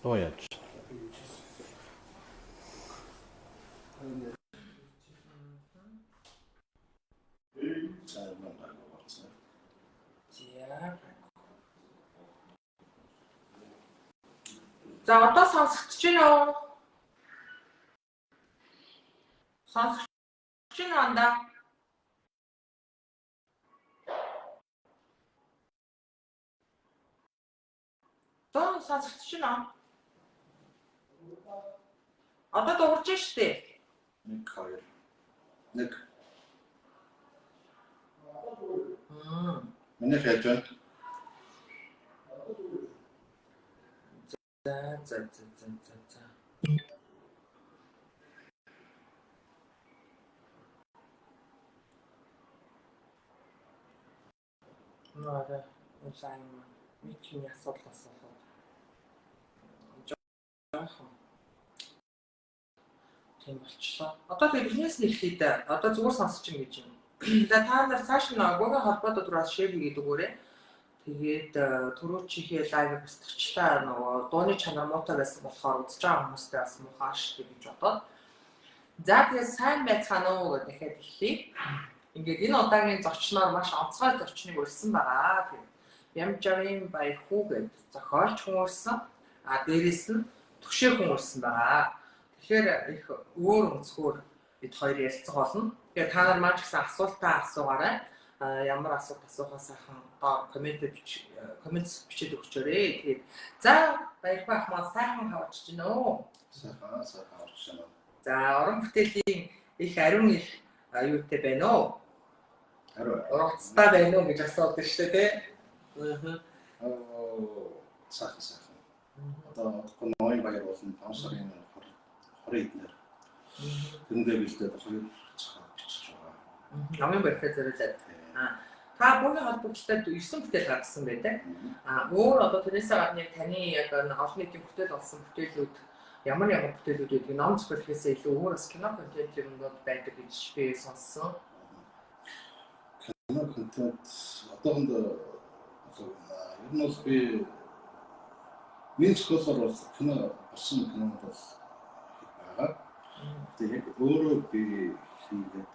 Дуу яаж? За юм гайгүй болсон. За. За, одоо сонсогдож байна уу? Сонсогдож байна уу, андаа? Дуу сонсогдож байна уу? Одоо дуурж штэ. 1 2 1. Минийх яаж байна? За. Наа, сайн микийн асуудал асуулаад жоохон тийм болчлоо. Одоо тэр эхнээс нь эхлэе дээ. Одоо зүгээр сонсож юм гэж юм. За, та нар цааш нь Гогийн холбоот өдрөөс share хийгээд өгөөрэй. Тэгээд түрүүчийнхээ live ыг устгачлаа. Нөгөө дууны чанар муутай байсан болохоор үзэж байгаа хүмүүстэй бас муухай шүү гэж бодоод. За, тэгээд сайн байцгаана уу гэж дахиад эхлэе. Ингээд энэ удаагийн зочноор маш онцгой зочныг урьсан байгаа. Тэгээд Ямжарын Баярхүү гэд зохиолч хүн урьсан. А дээрэс нь түгшээ хүн урьсан байгаа. Тэгэхээр их өөр өнцгөр бид хоёр ярилцах болно. Тэгэхээр та нар маань ч гэсэн асуултаа асуугаарай. Ямар асуулт асуухаа сайхан доор comment бич, comment бичээд өгчөөрэй. Тэгээд за, Баярхүү ах маань сайхан хавчж байна уу? Сайхан сайхан орж байна. За, уран бүтээлийн их ариун их юутай байна уу? Ариун. Ургацтай байна уу гэж асуудаг шүү дээ, тий? Аа, сайхан сайхан. Одоо удахгүй ноён баяр болно, 5 сарын 20 эднэр. Тэрэндээ бэлдээд хоёр зохиол бичиж байгаа. Номын баяртай зориулаад. Аа, та бүхэн холбогдлолтой 9 бүтээл гаргасан байдаг. Аа, өөр одоо тэрнээсээ гадна яг таны яг олон нийтийн бүтээл болсон бүтээлүүд ямар ямар бүтээлүүд байдгийг, ном зохиол хийхээсээ илүү өөр бас кино контент юмнууд байдаг гэж би сонссон. Кино контент одоохондоо ер нь бол би миний зохиолоор бол кино болсон кинонууд бол байгаа. Тэгээ яг өөрөө би хийгээд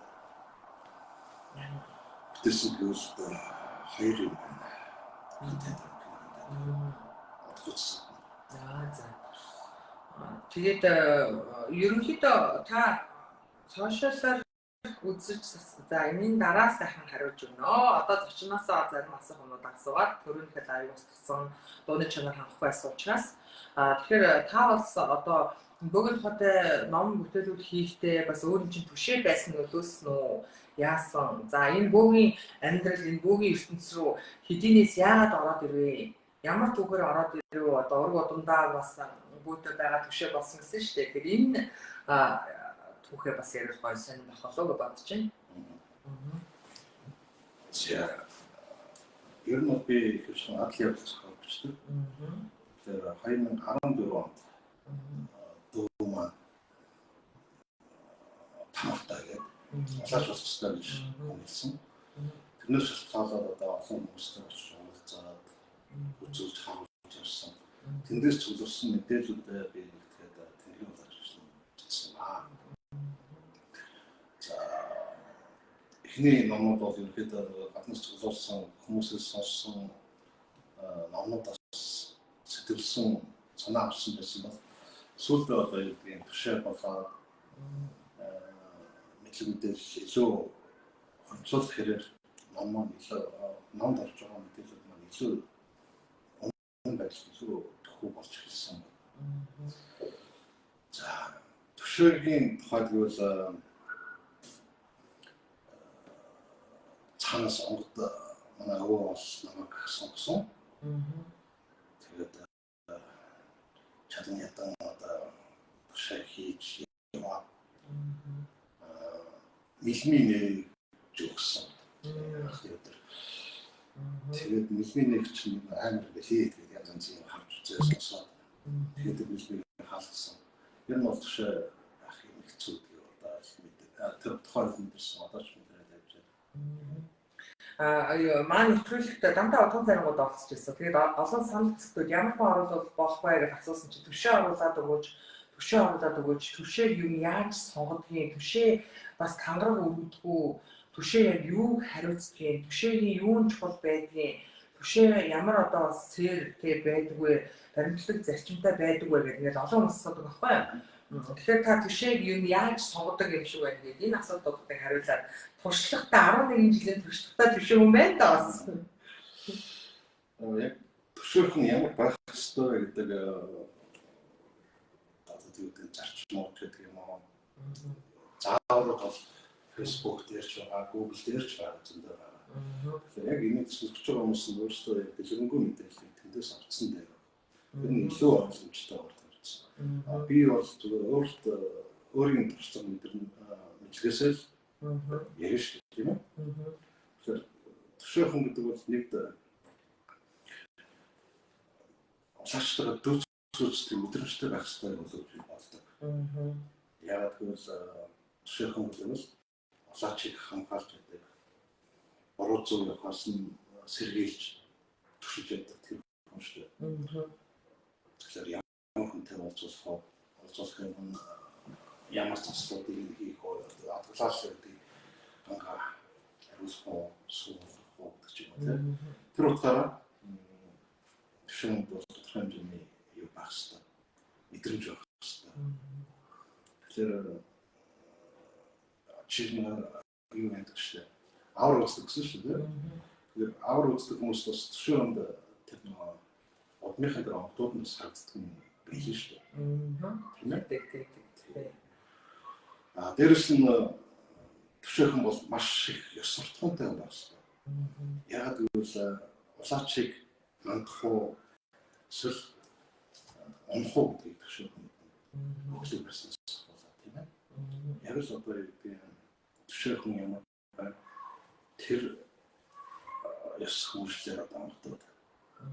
бүтээсэн гэвэл хоёр юм байна. Контент, кино контент. Отгоцсон. За. Тэгээд ерөнхийдөө та social аар үзэж, за, энэний дараа сайхан хариулж өгнө. Одоо зочноосоо зарим асуух юмнууд асуугаад, түрүүнийхээ live устгасан, дууны чанар хангахгүй байсан учраас. Тэгэхээр та бас одоо бөгөөд тухайтай ном бүтээлүүд хийхдээ бас өөрийн чинь түшээ байсан нөлөөсөн үү? Яасан? За, энэ бөөгийн амьдрал, энэ бөөгийн ертөнц рүү хэдийнээс яагаад ороод ирвэ? Ямар түүхээр ороод ирэв? Одоо ураг удамдаа бас бөөдөө байгаа түшээ болсон гэсэн шүү дээ. Тэгэхээр энэ түүхээ бас ярил гоё сонир байх болоо гэж бодож байна. За, ер нь бол би ихэвчлэн адал явдал зохиол бичдэг. Тэгэхээр 2014 онд дүү маань тамартай гэдэг улаач болох ёстой гэж хэлсэн. Тэрнээс шалтгаалаад одоо олон хүмүүстэй очиж уулзаад, үзүүлж, харуулж явсан. Тэндээс цугларсан мэдээллүүдээ би нэгтгэхэд тэнхим улаач гэж бичсэн ба. За, эхний номнууд бол ерөнхийдөө гаднаас цуглуулсан, хүмүүсээс сонссон номнуудаас сэтгэлсэн, санаа авсан байсан бол сүүлдээ одоо юу гэдгийг тушаа болоод мэдлэг мэдээлэл илүү хөнцөлөх хэрээр ном маань илүү, номд орж байгаа мэдээлэл маань илүү үнэн байдал, илүү төхөө болж эхэлсэн. За, түшээгийн тухайд гэвэл цаанаас онгод манай өвөө бол намайг сонгосон. Тэгээд чадан ядан одоо тушаа хийж яваа. Милмийн нээж өгсөн. Анхны өдөр. Тэгээд милмийн нэг чинь амар бэлээ. Тэгээд янз янзын юм харж үзээ сонсоод тэгээд милмийг хаалцсан. Ер нь бол тушаа ах юм хэцүү гэдэг одоо мэдээ. Тэр тухайн мэдэрсэн, одоо ч мэдэрээд явж байна. Маань нэвтрүүлэгтээ дандаа одон зарингууд оролцож байсан. Тэгээд олон санал төслүүд ямар хүн оруулах болох вэ гэж асуусан чинь түшээ оруулаад өгөөч, түшээ оруулаад өгөөч, түшээг юу яаж сонгодгийг, түшээ бас тангараг өргөдгүү, түшээ яг юуг хариуцдгийг, түшээгийн юун чухал байдгийг, түшээ ямар одоо бас цэр тэ байдаггүй, баримтлаг зарчимтай байдаг вэ гэдэг ингээд олон хүмүүс асуудаг байхгүй юу? Тэгэхээр та түшээг юу яаж сонгодог юм шиг байна гэдэг энэ асуултуудыг хариулаад туршлагатай 11 жилийн туршлагатай түшээ хүн байна да бас. Яг түшөөх нь ямар байх ёстой вэ гэдэг одоо тийм зарчмууд гэдэг юм уу. Зааврууд бол Facebook дээр ч байгаа, Google дээр ч байгаа зөндөө байгаа. Тэгэхээр яг энийг сонсож байгаа хүмүүс нь өөрсдөө яг дэлгэрэнгүй мэдээллийг тэндээс авцсан дээр тэр нь илүү ойлгомжтой болдог гэсэн. Би бол зүгээр өөртөө өөрийн туршлага мэдлэгээсээ л ярина шүү дээ, тийм ээ. Тэгэхээр төшөөхөн гэдэг бол нэгд улаачтайгаа дүүцүүцтэй мэдрэмжтэй байх хэрэгтэй болов би боддог. Яагаад гэвэл төшөөхөн гэдэг нь улаачийг хамгаалж байдаг. Буруу зөв явахаас нь сэргийлж түшиж байдаг тэр хүн шүү дээ. Тэгэхээр ямар хүнтэй уулзах вэ? Уулзах юм ямар заслуудыг хийх вэ? Адгалаал гэдэг ганга хариуцах уу, суулгах уу гэдэг ч юм уу тийм. Тэр утгаараа түвшинд бол тодорхой хэмжээний юу байх хэвээр мэдрэмж байх хэвээр. Тэгэхээр жишээ нь юу байдаг шүү дээ. Авар үздэг гэсэн шүү дээ. Тэгэхээр авар үздэг хүмүүс бас түвшинд тэр нөгөө удмынхын дээр онгодууд нь бас харагддаг юм билээ шүү дээ. Тийм ээ. Тэг. А дээрэс нь түвшөөхөн бол маш их ёс суртахуунтай юм байна. Яагаад гэвэл улаачийг хандах уу эсвэл унах уу гэдгийг түвшөөхөн өглөө барьснаас асуулаа тийм ээ. Яг л одоо юу гэдэг түвшөөхөн ямар байна тэр ёс хөршлөөр одоо онгодод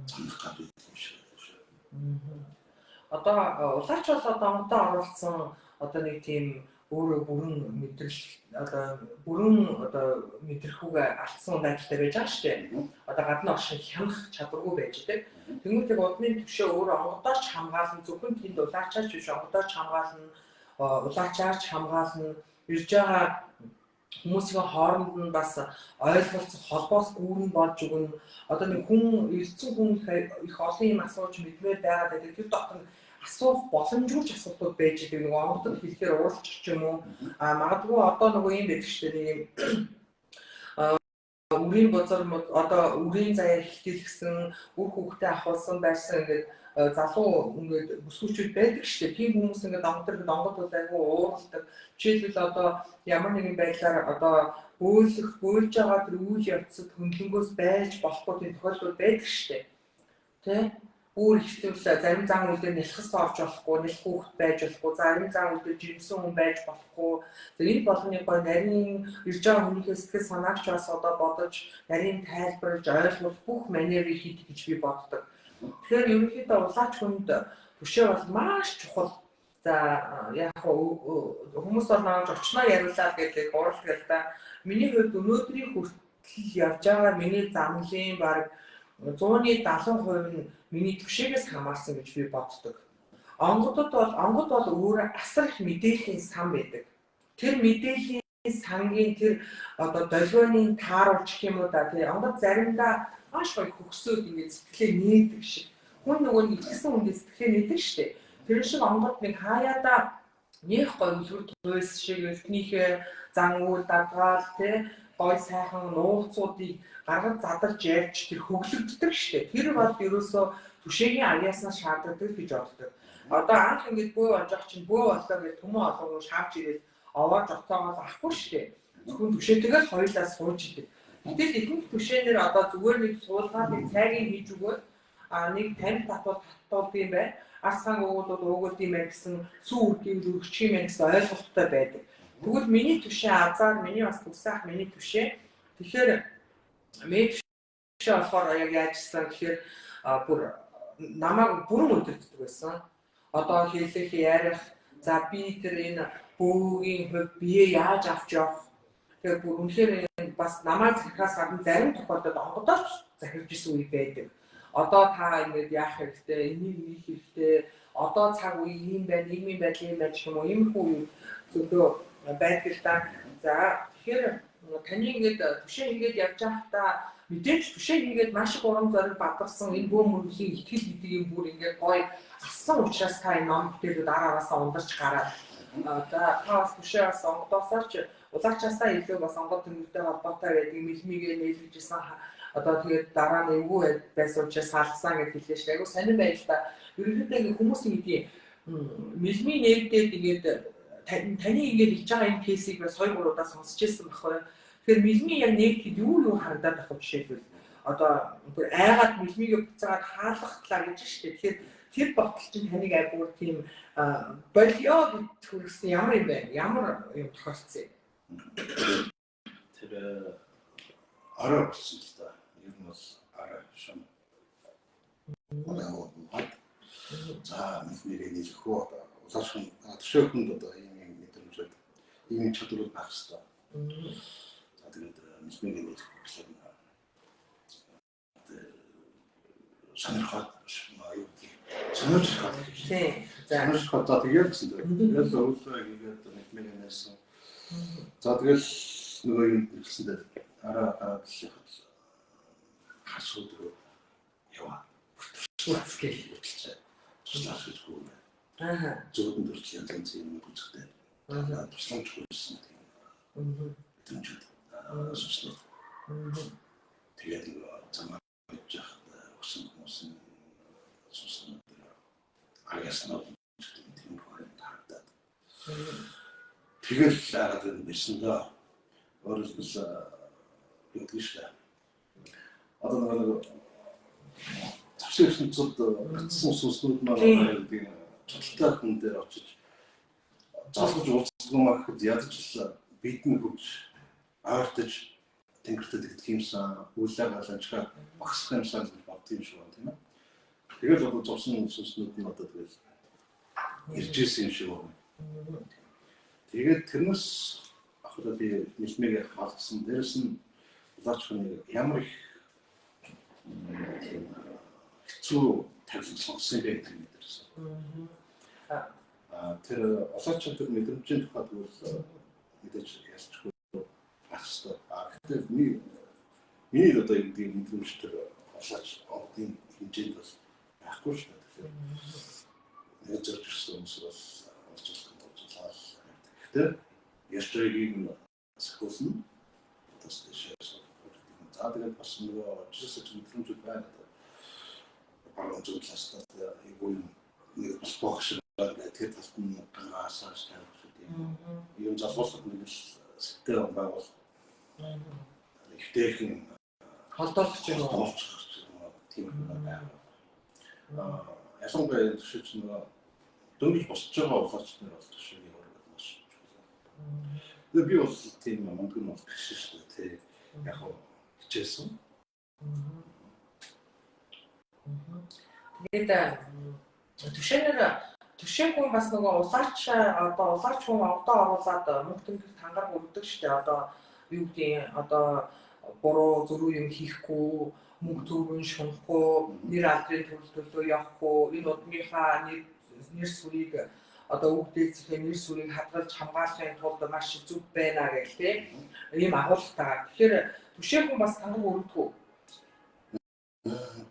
замнах гэдэг юм шиг байна шүү. Одоо улаач бол одоо онгодоо оруулсан одоо нэг тийм өөрөө бүрэн мэдрэл одоо бүрэн одоо мэдрэхүүгээ алдсан байдалтай байж байгаа шүү дээ. Одоо гадны оршин хянах чадваргүй байж байгаа. Тэнгүүтээ удмын төвшөө өөрөө онгодооч хамгаална, зөвхөн тэнд улаачаач биш онгодооч хамгаална, улаачаарч хамгаална, ирж байгаа хүмүүсийн хооронд нь бас ойлголцох холбоос гүрэн болж өгнө. Одоо нэг хүн ирсэн хүн их олон юм асууж мэдмээр байгаад байдаг. Тэр дотор нь асуух боломжгүй ч асуултууд байж байгаа. Нөгөө онгодод хэлэхээр ууралчих ч юм уу. А магадгүй одоо нөгөө юм байдаг шүү дээ. Нэг юм үрийн бузар одоо үрийн заяа хилтэлгсэн, үр хүүхдээ ахуулсан байсан ингээд залуу ингээд бүсгүүчүүд байдаг шүү дээ. Тийм хүмүүс ингээд онгод ирэхэд онгод бол айгүй ууралдаг. Жишээлбэл одоо ямар нэгэн байдлаар одоо бөөлж байгаа тэр үйл явцад хөндлөнгөөс байж болохгүй тийм тохиолдол байдаг шүү дээ. Тэ? Өөр хэцүүл зарим зан үйл дээр нялхас орж болохгүй, нялх хүүхэд байж болохгүй, зарим зан үйл дээр жирэмсэн хүн байж болохгүй. Тэр энэ болгоны гой нарийн ирж байгаа хүнийхээ сэтгэл санааг ч бас одоо бодож, нарийн тайлбарлаж, ойлгох бүх манерыг хийдэг гэж би боддог. Тэгэхээр ерөнхийдөө улаач хүнд түшээ бол маш чухал. За яг хүмүүс бол намайг очноо яриулаад гэдэг ууралдаг л да. Миний хувьд өнөөдрийн хүртэл явж байгаа миний замлын бараг 170% нь миний түшээгээс хамаарсан гэж би боддог. Онгодод бол онгод бол өөрөө асар их мэдээллийн сан байдаг. Тэр мэдээллийн сангийн тэр одоо долгионы тааруулчих юм уу да тий онгод заримдаа маш гоё хөгсөөд ингээд сэтгэлээ нээдэг шиг. Хүн нөгөө нэг итгэсэн хүндээ сэтгэлээ нээдэг штэ. Тэр шиг онгод нэг хаяада нэх гоё үлгэр туйс шиг эртнийхээ зан үйл дадгаал тий гой сайхан нууцуудыг гаргаж задарч ярьж тэр хөглөгддөг штэ. Тэр бол ерөөсөө түшээгийн авьяаснаас шаардлагатай гэж боддог. Одоо анх ингээд бөө болж байгаа чинь бөө боллоо гэж түмэн олон хүн шаавч ирээд овоож оцоогоол авахгүй штэ. Зөвхөн түшээтэйгээр хоёулаа сууж идэг. Гэтэл ихэнх түшээнэр одоо зүгээр нэг суулгаад нэг цайгийн хийж өгөөд а нэг 50 татвал татвал юм байна. Арсан уугуул уугуул юм байна гэсэн сүү үргийг өргөчих юм байна гэсэн ойлголттой байдаг. Тэгвэл миний түшээ азар, миний бас төгсөх миний түшээ. Тэгэхээр миний түшээ болохоор яг яажсан гэхээр бүр намайг бүрэн өдөртдөг байсан. Одоо хэлэх, ярих, за би тэр энэ бөөгийн хувь бие яаж авч явах, Тэгээд бүр үнэхээр бас намайг захихаас гадна зарим тохиолдолд онгодооч захирж исэн үе байдаг. Одоо та ингээд яах хэрэгтэй, энийг хийх хэрэгтэй, одоо цаг үе ийм байна, нийгмийн байдал ийм байна гэх юм уу, иймэрхүү үе зөндөө байдаг л да. За тэгэхээр таны ингээд түшээ хийгээд явж байхдаа мэдээж түшээ хийгээд маш их урам зориг бадарсан энэ бөө мөргөлийн итгэл гэдэг юм бүр ингээд гоё ассан учраас та энэ ном бүтээлүүд ар араасаа ундарч гараад за та бас түшээ бас онгодоосоо ч улаачаасаа илүү бас онгод тэнгэртэй холбоотой байдаг мэлмигээ нээлгэж исэн одоо тэгээд дараа нь эвгүй байсан учраас салсан гэж хэллээ шүү. Айгу сонирн байл та. Ерөнхийдөө ингээ хүмүүс ингэдэг мэлмий нээлдээд ингээд таны ингээд хэлж байгаа энэ кейсийг бас 2 3 удаа сонсч ирсэн байхгүй юу. Тэгэхээр мэлмий яг нээлтэд юу юу харагдаад байх вэ жишээлбэл одоо бүр айгаад мэлмигээ буцаагаад хаалгатлаа гэж шүү дээ. Тэгэхээр тэр ботл чинь таныг айгуур тийм болио гэж хүргэсэн ямар юм бэ? Ямар юм тохиолдсон юм? Тэр орой болсон л да. Ер нь бол арай шин. За мэлмигээ нийлэх үү одоо улаашхан төшөөхөнд одоо ийм ийм мэдрэмжүүд ийм ийм чадварууд байх хэрэгтэй. За тэгээд мэлмигээ нийлэх гэхлээр сонирхоод юу гэдэг сонирхоод гэж. Тийм. За сонирхоод за тэгээд гэсэн. Тэгээд өвлөө хийгээд мэлмигээ нээсэн. За тэгэл нөгөө юм хэлсэн дээр арай гараад л хасууд руу яваа. Үцгээл хөтлөж туслах хэрэггүй юм байна. Аа. Зөөдөнд төрөл янз янзын юм үзэхтэй. Аа. Тусламж гүйсэн тийм. Аа. Мэдрэмжүүд сүнслээ. Тэгээд нөгөө замаар явж байхад өсөн хүмүүс нь сүнслээ аргааснаа тийм юм харагдаад. Тэгэл араад байсан доо. Өөрөөр хэлбэл юу гэдэг шүү дээ. Одоо нөгөө завсын ертөнцид гацсан сүнснүүд маань одоо гэдэг чадaltaй хүн дээр очиж залгаж уулздаг юм гэхэд ядаж л бидний хөвж ойртож тэнгэртэй тэгдэг юмсан, үлээ галанчгаа багасах юмсан гэж боддог юм шиг байна тийм ээ. Тэгэл одоо зовсон сүнснүүд нь одоо тэгэл ирж исэн юм шиг байна. Тэгээд тэрнээс ахлаа би нэлмэгээ хаалцсан. Дээрэс нь улаач хүний ямар их тийм хэцүү тавилан сонгосон бэ гэдэг мэдэрсэн. Аа тэр улаач тэр мэдрэмжийн тухай тэгвэл мэдээж ялчгүй байх ёстой. Аа гэхдээ миний одоо юу гэдэг мэдрэмж тэр улаач одын хэмжээнд бол байхгүй шүү дээ. Тэгэхээр нэг зорж ирсэн хүмүүс бол уулзах уулзлаа. Гэхдээ ярьж байгааг нь сахиулна. Одоо дэшээ. За тэгээд бас нөгөө очиж мэдрэмжүүд байна. Баруун зүүн талаас айгүй юм нэг болох шиг байна. Тэр талд нь гангаасааш тавих гэдэг юм. Юм залгуулахад нэг л сэтгэл байгуул. Ихтэйхэн холдоолох юм уу? Тийм юм байна. Аа ялангуяа төшөөч нөгөө дөнгөж босч байгаа улаач нар бол төшөөгийн ураг маш чухал. Тэгээ би бол тийм мундаг нь бол биш шүү дээ. Тэ яг хөө хичээсэн. Тэгээд түшээнээр түшээн хүн бас нөгөө улаач одоо улаач хүн овдоо оруулаад мөнх тэнгэр тангаар өргөдөг шүү дээ. Одоо юу гэдгийг одоо буруу зөрүү юм хийхгүй, мөнгө төгрөн шунахгүй, нэр алдрын төрөл төлөө явахгүй, энэ удмынхаа нэр сүрийг одоо үг дээдсийнхээ нэр сүрийг хадгалж хамгаалахын тулд маш зөв байна гэх тийм ийм агуулгатай. Тэгэхээр түшээн хүн бас тангаар өргөдөг үү?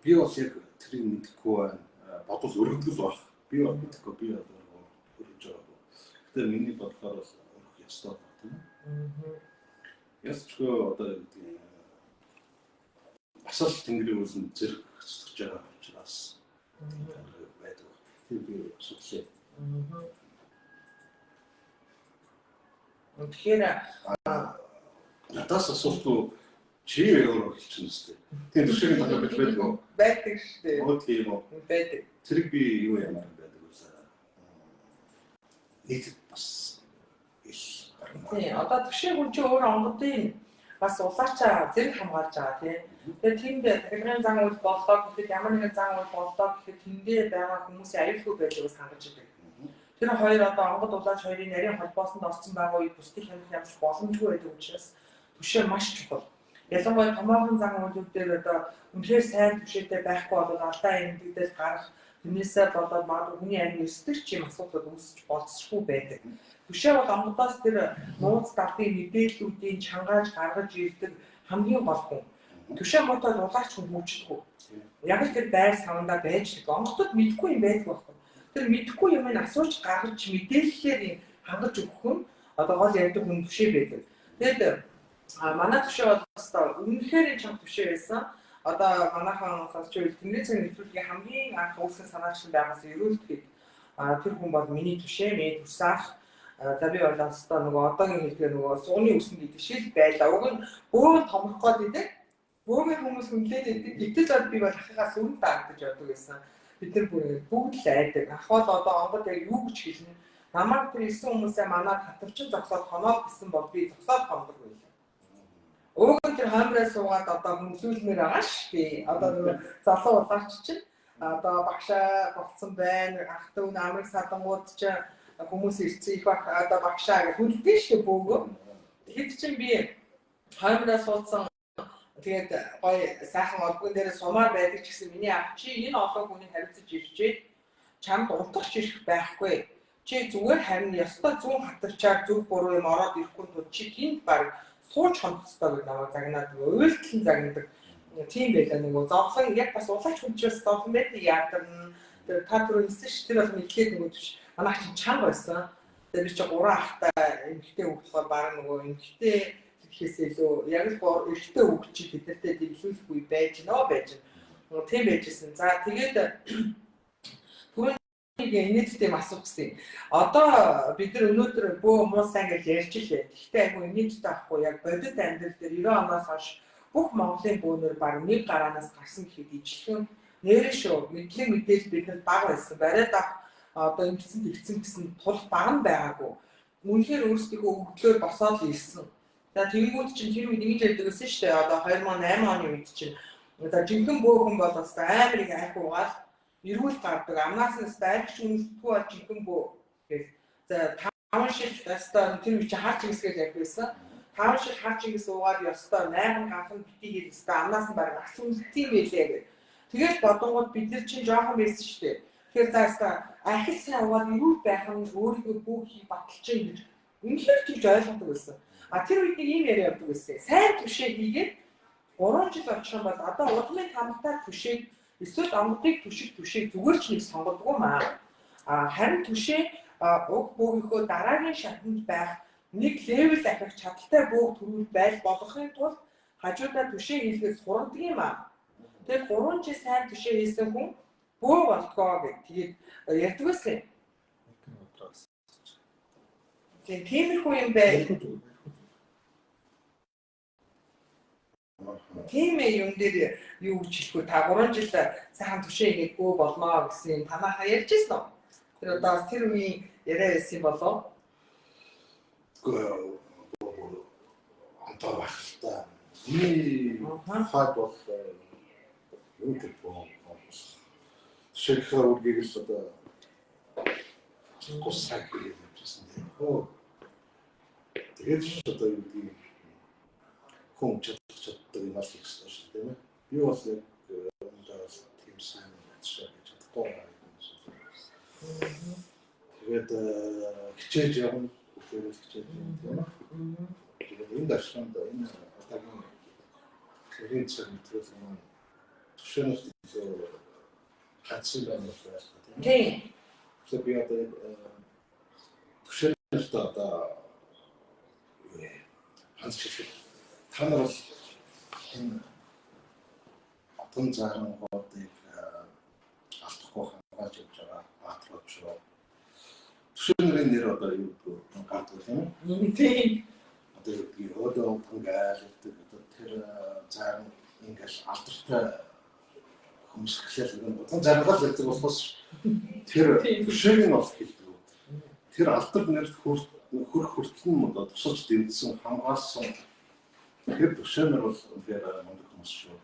Би бол яг тэрийг мэдэхгүй байна. Бодвол өргөдөл байх. Би бол мэдэхгүй, би бол өргөж байгаагүй. Гэтэ миний бодлоор бол өргөх ёстой байна тийм үү? Ясчгүй одоо юу гэдэг юм бас л тэнгэрийн үлэн зэрэг цэцгэж байгаа учраас байдаг. Тэр би судлаа. Тэгэхээр надаас асуултгүй чи өөрөө хэлчихнэ үстэй. Тийм төшөөний талаар гэж байдаг уу? Байдаг шүү дээ. Оо тийм үү. Байдаг. Тэрийг би юу ямар байдаг вэ? Нийтэд бас ил гарна. Тийм. Одоо төшөө хүн чи өөр онгодын бас улаачаа зэрэг хамгаалж байгаа тийм. Тэгэхээр тэнд тахилгын зан үйл боллоо гэхэд ямар нэгэн зан үйл боллоо гэхэд тэндээ байгаа хүмүүсийн аюулгүй байдлыг бас хангаж идэг. Тэр хоёр одоо онгод улаач хоёрын нарийн холбоосонд орсон байгаа үед бусдыг хянах ямарч боломжгүй байдаг учраас түшээ маш чухал. Ялангуяа томоохон зан үйлүүд дээр одоо үнэхээр сайн түшээтэй байхгүй бол алдаа эмдэгдэл гарах, тэрнээсээ болоод магадгүй хүний амь өсдөг ч юм асуудал үүсч болцсохгүй байдаг. Түшээ бол онгодоос тэр нууц далтын мэдээллүүдийн чангааж гаргаж ирдэг хамгийн гол хүн. Түшээ муутай улаач хүн хөгжихгүй. Яг л тэр байр савндаа байж л онгодод мэдхгүй юм байдаг байхгүй. Тэр мэдхгүй юм нь асууж гаргаж мэдээллээр хангаж өгөх нь одоо гол ярьдаг хүн түшээ байдаг. Тэгээд манай түшээ бол өстой үнэхээр чанга түшээ байсан. Одоо манайхан сонсч байвал Тэмрийн цаг нэвтрүүлгийн хамгийн анх үүсгэн санаачлан байгаас эрүүлдэхэд тэр хүн бол миний түшээ, миний төрсөн ах. За би бол өстой нөгөө одоогийн хэлдгээр нөгөө сууны үсэн гэдэг шиг л байлаа. Уг нь бөөн томрох гээд идэг. Бөөгийн хүмүүс хүнлээд идэг. Гэтэл бол би бол ахыхаас өмнө дагдаж явдаг байсан. Бид нар бүр бүгд л айдаг. Ах бол одоо онгод яг юу гэж хэлнэ? Намайг тэр ирсэн хүмүүсээ манад хатавчин зогсоод хоноод гэсэн бол би зогсоод хондог байлаа. Уг нь тэр хоймроо суугаад одоо хүнлүүлмээр байгаа ш. Би одоо нөгөө залуу улаач чинь одоо багшаа болцсон байна. Ах дүү намрыг садангууд чинь хүмүүс ирсэн их баг одоо багшаа гэж хүндэлдэг шүү бөөгөө. Тэгэхэд чинь би хоймроо суудсан. Тэгээд гоё сайхан олбон дээр сумаар байдаг ч гэсэн миний ах чи энэ олон хүний хариуцаж ирчээд чамд унтах ирэх байхгүй. Чи зүгээр харин ёстой зүүн хатавчаар зүг буруу юм ороод ирэхгүй тул чи хинт баг сууж хонох ёстой гэж намайг загнаад уйлтлан загнадаг. Тийм байлаа нөгөө зовлон яг бас улаач хүн чинь зовлон байдаг яадарна. Тэр та түрүү хэлсэн ш тэр бол эхлээд нөгөө түш манайх чинь чанга байсан. Тэгээд би чи 3 ахтай эмэгтэй хүүхд болохоор баг нөгөө эмэгтэй гэхээс илүү яг л эрэгтэй хүүхд чи тэднэртэй дэглүүлэхгүй байж нөө байж. Тийм байжсэн. За тэгээд түрүүнийг инээдтэй юм асуух гэсэн. Одоо бид нар өнөөдөр бөө муу сайн гэж ярьж илээ. Гэхдээ айгүй инээдтэй ахгүй яг бодит амьдрал дээр 90 оноос хойш бүх Монголын бөөнөр баг нэг гараанаас гарсан гэхэд ижлэхэн нэрээ шүү. Мэдлэг мэдээлэл бидэнд бага байсан. Бариад авах одоо ингэсэн тэгсэн гэсэн тул бага нь байгаагүй. Үнэхээр өөрсдийнхөө өгдлөөр босоод л ирсэн. За тэгэнгүүт чинь тэр үед ингэж ярьдаг байсан шүү дээ. Одоо 2008 оны үед чинь за жинхэнэ бөөхөн бол өстой амар их айх угаал эрүүл гардаг. Амнаас нь өстой арх ч үнэлэхгүй бол жинхэнэ бөө гэл. За 5 шил өстой тэр үед чинь хар чингис гэж ярьдаг байсан. 5 шил хар чингис уугаад ёстой найган ганхан битгий хэл өстой амнаас нь баг ас үнэлтий мэлээ гэх. Тэгэл бодонгууд бид нар чинь жоохон байсан шүү дээ. Тэгэхээр за өстой архил сайн уугаад эрүүл байх нь өөрийгөө бөөх хий баталж чинь гэж үнэхээр тэгж ойлгодог байсан. А тэр үед нэг ийм яриа явдаг байсан. Сайн түшээ хийгээд 3 жил очих юм бол одоо удмын тамгатаа түшээг эсвэл онгодыг түшиг түшээг зүгээр ч нэг сонгодгүй маа. А харин түшээ уг бөөгийнхөө дараагийн шатанд байх нэг левел ахих чадaltaй бөөг төрүүл байл болгохын тулд хажуудаа түшээ хийлгээд сургадаг юм аа. Тэгээд 3 жил сайн түшээ хийсэн хүн бөө болтгоо гэх тэгээд ярьдаг байсан. Тийм тиймэрхүү юм бай. Тийм юм дээр юу гэж хэлэхгүй та 3 жил сайхан түшээ хийгээд бөө болноо гэсэн юм танааха ярьж ирсэн үү? Тэр одоо бас тэр үеийн яриа байсан юм болов? Үгүй онтоо байх л та. Миний тухайд бол юу гэх бөө түшээхээ үргийг л одоо гусаг гэж явжсэн тийм. Тэгээд ч одоо юу гэдгийг хүн чадах чаддаг юм ал хийх ёстой шүү дээ тийм ээ. Би бол яг үүндээ бол тийм сайн чадшаа гэж чадахгүй байгаа юм шиг. Тэгээд хичээж явна, бүгдээрээ хичээж явна тийм ээ. Тэгээд энэ дашрамд энэ одоогийн хэрэг цаг нэвтрүүлэг маань түшээнээс илүү хандсан байна гэж байна тийм ээ. Тийм. Тэгэхээр би одоо яг түшээнээс одоо хандж хэлэхэд та нар бол энэ отон зарангуудыг алдахгүй хангааж явж байгаа бааtruуд шүү. Түшээ нарын нэр одоо юу гэдэг гардаг тийм ээ. Тийм. Одоо юу гэдгийг өөдөө отон гайлдаг одоо тэр заран ингээл алдартай хүмүүс гэхлээр нэг отон зарангал гэдэг болохоос тэр түшээг нь бол хэлдэг. Тэр алдар нэрт хөрх хүртэл нь одоо тусалж дэмжсэн хамгаалсан тэр түшээ нар бол үнэхээр мундаг хүмүүс шүү.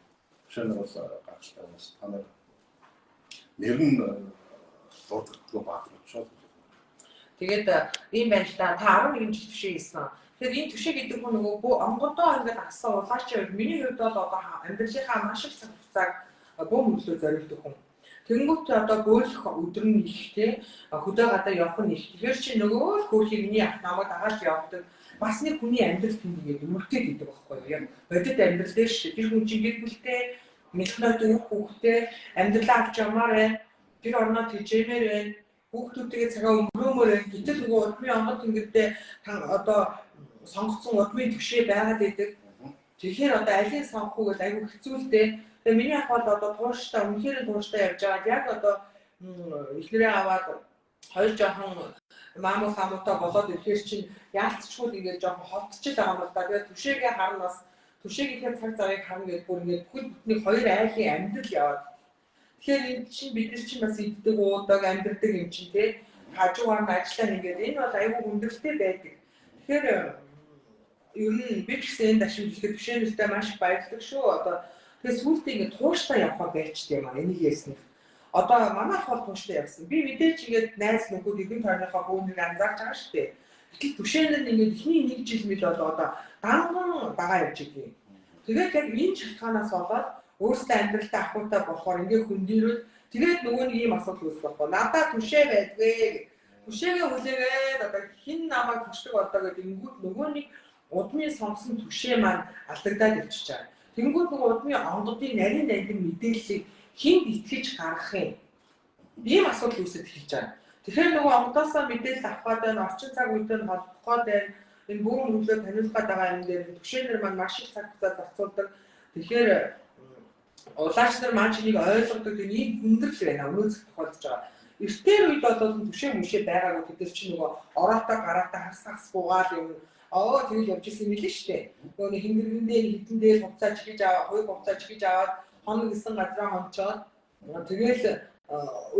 Түшээ нар бол гайхалтай хүмүүс. Та нар нэр нь дурддаггүй бааtruуд шүү. Тэгээд ийм байна л да. Та 11 жил түшээ хийсэн. Тэгэхээр энэ түшээ гэдэг хүн нөгөө онгодоо ингээд асан улаачийн хувьд миний хувьд бол одоо амьдралынхаа маш их цаг хугацааг бөө мөглөө зориулдаг хүн. Тэнгүүт одоо бөөлөх өдөр нь их те хөдөө гадаа явах нь их. Тэгэхээр чи нөгөө л хөөрхий миний ах намайг дагаад явдаг. Бас нэг хүний амьдрал тэнд ингээд үргэлжлээд идэг байхгүй юу? Яг бодит амьдрал дээр шүү. Тэр хүн чинь гэр бүлтэй, мэлхнойтой үр хүүхдтэй амьдралаа авч явмаар байна. Тэр орноо тэжээмээр байна. Хүүхдүүдтэйгээ цагаа өнгөрөөмөр байна. Гэтэл нөгөө удмын онгод тэнгэрдээ одоо сонгоцсон удмын түшээ байгаад идэг. Тэгэхээр одоо алийг сонгох уу гэж айгүй хэцүү л дээ. Тэгээ миний ах бол одоо тууштай, үнэхээр тууштай явж байгаад яг одоо эхнэрээ аваад хоёр жоохон маамуу самуутай болоод ирэхээр чинь яалтчгүй ингээд жоохон ховтчил байгаа юм л да. Тэгээд түшээгээ харна бас түшээгийнхээ цаг зарыг харна гэдээ бүр ингээд бүхэл бүтнийг хоёр айлын амьдрал яваад. Тэгэхээр энэ чинь бид нар чинь бас иддэг, уудаг, амьдрдаг юм чинь тий. Хажуугаар нь ажиллаа нэгээд энэ бол айгүй хүндрэлтэй байдаг. Тэгэхээр ер нь би ч гэсэн энэ дашин хэлэхэд түшээнэлтэй маш их баярлаг шүү. Одоо тэгээ сүүлдээ ингээд тууштай явхаа байчтай юм аа энийг ярьсных. Одоо манайх бол тууштай явсан. Би мэдээж ингээд найз нөхөд эргэн тойрныхоо бүүнийг анзаарч байгаа шүү дээ. Гэтэл түшээн нь ингээд эхний нэг жил мэл бол одоо данган дагаа явж идэв. Тэгээд яг энэ шалтгаанаас болоод өөрсдөө амьдралдаа ахуйтай болохоор ингээд хөндөрөөд тэгээд нөгөө нэг ийм асуудал үүсэх байхгүй. Надаа түшээ байдгүй. Түшээгээ хүлээгээд одоо хэн намайг түшдэг болдоо гэдэг ингүүд нөгөө нэг удмын сонгосон түшээ маань алдагдаад явчихж байгаа. Тэнгүүд нөгөө удмын онгодын нарийн нандин мэдээллийг хүнд итгэж гаргах юм. Ийм асуудал үүсэж эхэлж байгаа. Тэгэхээр нөгөө онгодоосоо мэдээлэл авах гээд байна, орчин цаг үедээ нь холбох гээд байна. Энэ бүүн мөглөө таниулах гээд байгаа юм дээр түшээнэр маань маш их цаг хугацаа зарцуулдаг. Тэгэхээр улаач нар маань чинийг ойлгодог ийм хүндрэл байна. Өнөө зэх тохиолдож байгаа. Эртээр үед бол түшээ мүшээ байгаагүй тэд нар чинь нөгөө ороотой гараатай хагас хагас буугаал юм оо тэгэл явж исэн юм лээ шүү дээ. Нөгөө нэг хингэргэндээ хитэн дээр хувцаа чихэж аваа, хоёр хувцаа чихэж аваад хоног гэсэн газраа хончоод тэгэл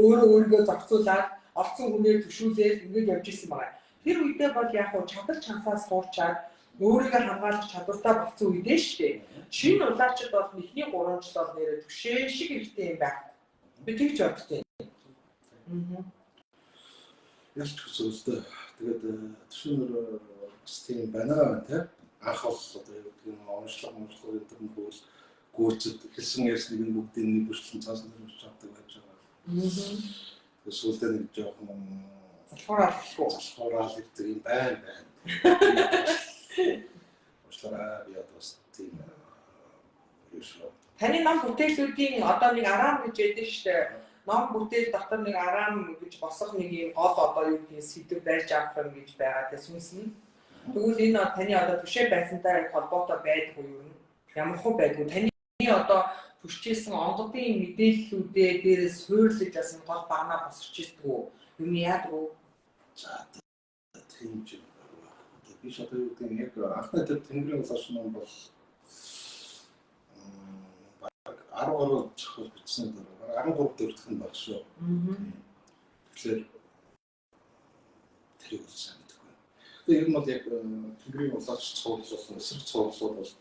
өөрөө өөрийгөө зохицуулаад олцсон хүнээр төшүүлээд ингэж явж исэн байгаа. Тэр үедээ бол яг хуу чадал чансаа суучаад өөрийгөө хамгаалах чадвартай болсон үедээ шүү дээ. Шинэ улаачд бол эхний 3 жил бол нэрээ түшээ шиг хэрэгтэй юм байх. Би тэгж боддیں۔ Ялч хүсэлтэй. Тэгээд түшүүнэр бас тийм байна тий. Анх бол одоо юу гэдэг нь онцлог энэ төр нөхөөс гүйцэд хэлсэн ярьсныг нь бүгдийг нэг бүрчлэн цаасан дээр авч чаддаг байж байгаа. Тэгээд сүүлдээ нэг жоохон залхуураал ирдэг юм байна байна. Уучлаарай би одоо бас тийм юу шүү. Таны ном бүтээлүүдийн одоо нэг араам гэж ядэн шүү дээ. Ном бүтээл дотор нэг араам гэж босох нэг юм гол одоо юу гэдгийг сэдв барьж авах юм гэж байгаа те сүнс нь. Тэгвэл энэ таны одоо түшээ байсантай холбоотой байдгүй юу? Ямар хөө байдгүй. Таны одоо түшижсэн онгодын мэдээллүүдээ дээрээ суурлаж бас энэ гол багнаа босч ирдэг үү? Юм яадаг уу? За тийм ч юм байна. Би ч одоо юу гэдэг нь яг анхны тэр Тэнгэрийн улаач ном бол баг 10 гаруй зохиол бичсэн дээр баг 13 дөрөвдөх нь баг шүү. Тэгэхээр тэрийг бол сайн мэдэхгүй байна. Тэгээ ер нь бол яг Тэнгэрийн улаач цуврал болсон эсрэг цувралууд бол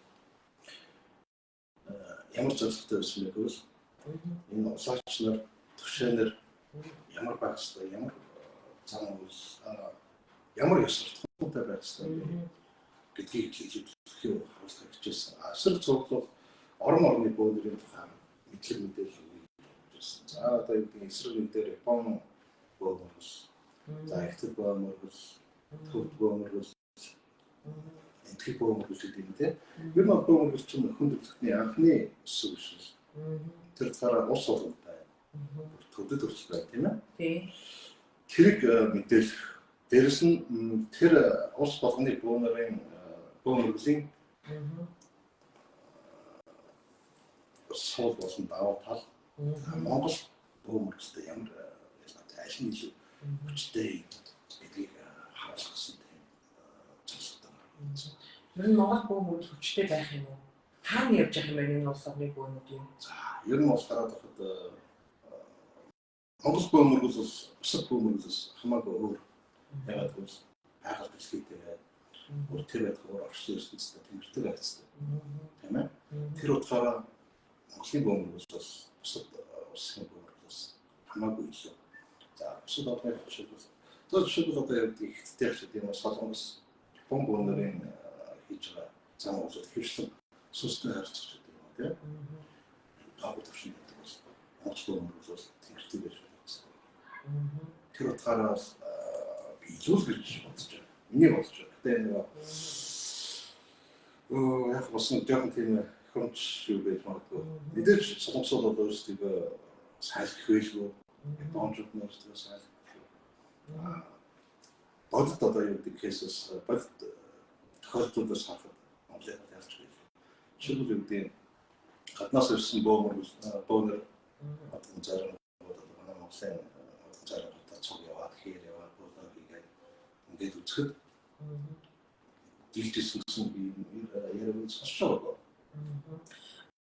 ямар зорилготой байсан бэ гэвэл энэ улаач нар түшээнэр ямар байх ёстой, ямар зам үйл, ямар ёс суртахуунтай байх ёстой гэдгийг хэлэх харуулах хичээсэн. Эсрэг цуврал бол орон орны бөөнөрийн тухай мэдлэг мэдээлэл өгье гэсэн. За одоо юу гэдэг эсрэг үе дээр Япон бөөнөрөл, за Хятад бөөнөрөл, Төвд бөөнөрөл, Энэтхэг бөөнөрөл гэдэг юм те. Ер нь бол бөөнөрөл чинь хүн төрөлхтний анхны өсөв шил. Тэр талаараа улс болгонд байна. Төвдөд хүртэл байна тийм ээ. Тий. Тэрийг мэдээлэх. Дээрэс нь тэр улс болгоны бөөнөрийн бөөнөрлийн суул болон давуу тал Монгол бөөнөрөлтэй ямар ялгаатай аль нь илүү хүчтэй гэдгийг харуулах гэсэн тийм зорилготой байна. Ер нь Монгол бөөнөрөл хүчтэй байх юм уу? Хаана явж байгаа юм бэ энэ улс орны бөөнүүдийн? За, ер нь бол хараад байхад Монгол бөөнөрөл бол бусад бөөнөрөлөөс хамаагүй өөр. Ягаад гэвэл байгаль дэлхийтэй өөр тэр байтугай орчин ертөнцтэй тэмэртэй байцтай. Тийм ээ. Тэр утгаараа Монголын бөөнөрөл бол бусад улсын бөөнөрөлөөс хамаагүй илүү. За, бусад орны жишээлбэл Одоо жишээлбэл одоо яг ихтэй шиг тийм Солонгос, Япон бөөнөрийн хийж байгаа зам уулууд хөвчлэн сүнстэй харьцаж гэдэг юм тийм. Таагүй төвшин гэдэг бас Монгол бөөнөр бол тэнгэртэй байж байна. Тэр утгаараа бас би илүү л гэж бодож байна. Миний бодож байна. Гэтэ нөгөө яг бас нэг жоохон тийм хөрөмж юу байж магадгүй. Мэдээж солонгосууд бол өөрсдийгөө сайлх байлгүй. Япончууд нь өөрсдийгөө сайлх. Бодит одоо юу гэдэг кейсээс бодит тохиолдлуудаас харахад Монголыг ялж байлгүй. Жишээлбэл юу гэдэг гаднаас ирсэн бөөнөр одоо зарим одоо манай Монголын одоо зарим хотод цуг яваад хээр яваад буулаа хийгээд ингээд үзэхэд дийлжсэн гэсэн би яриаг сонсч байгаа.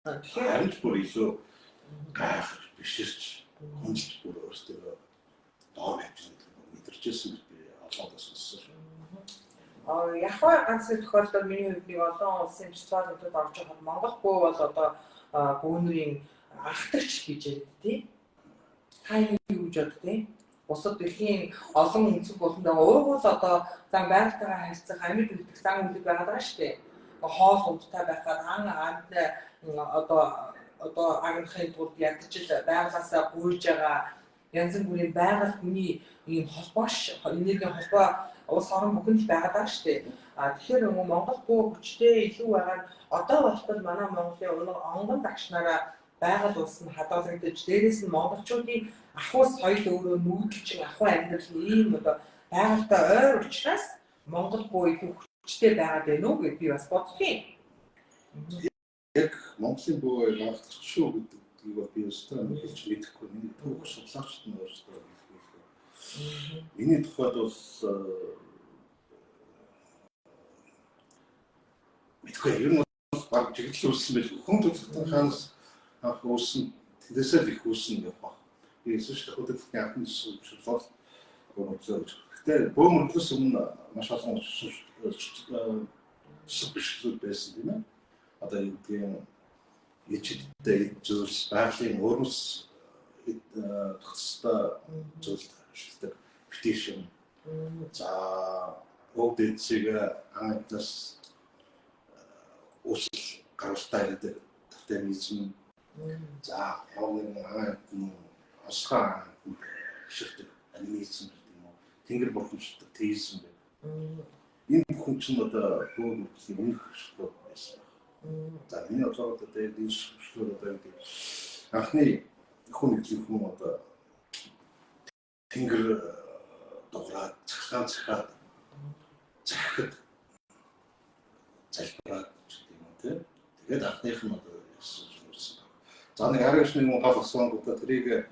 Тэгэхээр харин ч бүр илүү гайхаж биширч хүндэлж бүр өөртөө доор хавж мэдэрчээсэн гэж би олон удаа сонссон шүү. Яг ганц тохиолдолд миний хувьд нэг олон улсын фестивалуудад орж байхад Монгол бөө бол одоо бөөнөрийн анхдагч гэж ярьд тий. Та юу гэж бодд тий? Бусад дэлхийн олон өнцөг болон байгаа уугуул одоо зан байгальтайгаа харьцах амьд үлдэх зан үйлэг байгаад байгаа шүү дээ. Хоол ундтай байхад ан амтай одоо агнахын тулд ядаж л байгалаасаа гуйж байгаа янз бүрийн байгаль хүний ийм холбоош энергийн холбоо улс орон бүхэнд л байгаад байгаа шүү дээ. А тэгэхээр нөгөө Монгол бөө хүчтэй илүү байгаа нь одоо болтол манай Монголын онгон дагшнараа байгаль улс нь хадгалагдаж дээрээс нь монголчуудын ахуй соёл өөрөө нүүдэлчин ахуй амьдрал нь ийм одоо байгальтай ойр учраас Монгол бөө илүү хүчтэй байгаад байна уу гэж би бас бодох юм. Яг Монголын бөө анхдагч шүү гэдгийг бол би өстой хэлж мэдэхгүй. Миний түүх судлаачид нь өөрсдөө хэлэх. Миний тухайд бол мэдгүй. Ер нь бол баг чиглэл үүссэн байх. Хүн төрөлхтөн хаанаас анх үүссэн тэндээсээ л их үүссэн явах. Би эсвэл хөдөлгөөний анхны төсөөлөл бол бөмбөглөө гэж. Гэтэ бөмбөглөөс өмнө маш олон төсөв бишглүүд байсан тийм ээ. Одоо юу гэдгийг ичидтэй зүйлс байгалийн өрмөс тогтцтой зүйлд шилдэг петишн. За өвд эцэг анхнаас үүсэл гаралтай гэдэг тотемизм. За ямар нэгэн анх онцгой анх бишрдэг анимизм гэдэг юм уу. Тэнгэр бурхамшигтай теизм гэдэг. Энэ бүхэн чинь одоо бөөн мөрлийн өмнөх шүтлүүд байсан. За миний бодлоор одоо энэ шүтлүүд одоо юу гэдэг анхны хүн нэгдлийн хүн одоо тэнгэр дуграад цахилгаан цахиад захихад залбираад гэдэг юм уу тий. Тэгээд анхных нь одоо яасан юм. За нэг аригч нэг гол асуунгуудаа тэрийг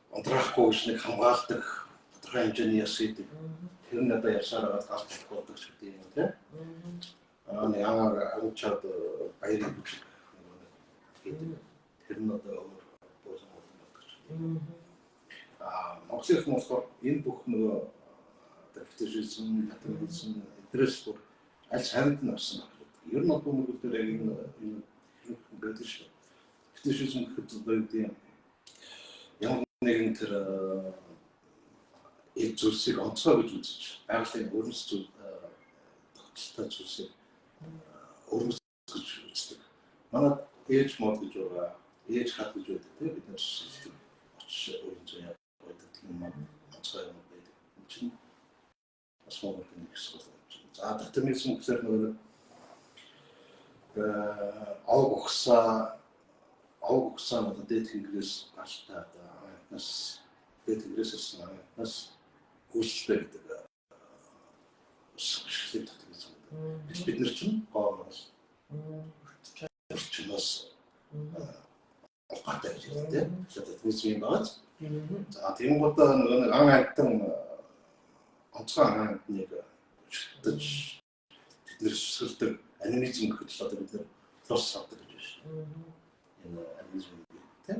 унтраахгүй гэж нэг хамгаалдаг тодорхой хэмжээний яс идэг. Тэр нь одоо явсаар байгаа галт болдог ч гэдэг юм тий. Аа нэг агаар амчаад баярыг бүжиг гэдэг. Тэр нь одоо өөр буусан болдог ч гэдэг. Аа Монголын их болохоор энэ бүх нөгөө фетишизм, тотемизм эдрээс бүр аль савд нь авсан байх гэдэг. Ер нь бол бөмбөгөл дээр яг энэ хэрэг байдаг шүү. Фетишизм гэхэд одоо юу гэдэг юм ямар нэгэн тэр эд зүйлсийг онцгой гэж үзэж байгалийн өрмөц зүйл тогтолтой зүйлсийг өрмөц гэж үздэг. Манай ээж мод гэж байгаа, ээж хат гэж байдаг тийм бид нар шилдэг очиж өрн зүйн байдаг тийм юм онцгой юм байдаг. Энэ чинь бас Монголын нэг хэсэг байна. За тотемизм гэсээр нөгөө овг угсаа одоо дээд тэнгэрээс гаралтай одоо анхнаас дээд тэнгэрээс ирсэн анхнаас үүсэлтэй гэдэг шишлэг тотемизм гэдэг. Бид нар чинь гоо моос орчноос гартай гэж хэлдэг тийм. Тэгэхээр тотемизм юм байгаа. За тэгэнгүүтээ нөгөө нэг ан амьтан онцгой ан амьтныг шүтэж тэд нэр сүсгэлдэг анимизм гэхэд л одоо бид нар лус авдаг гэж байна шүү. Энэ анимизм гэдэг тийм.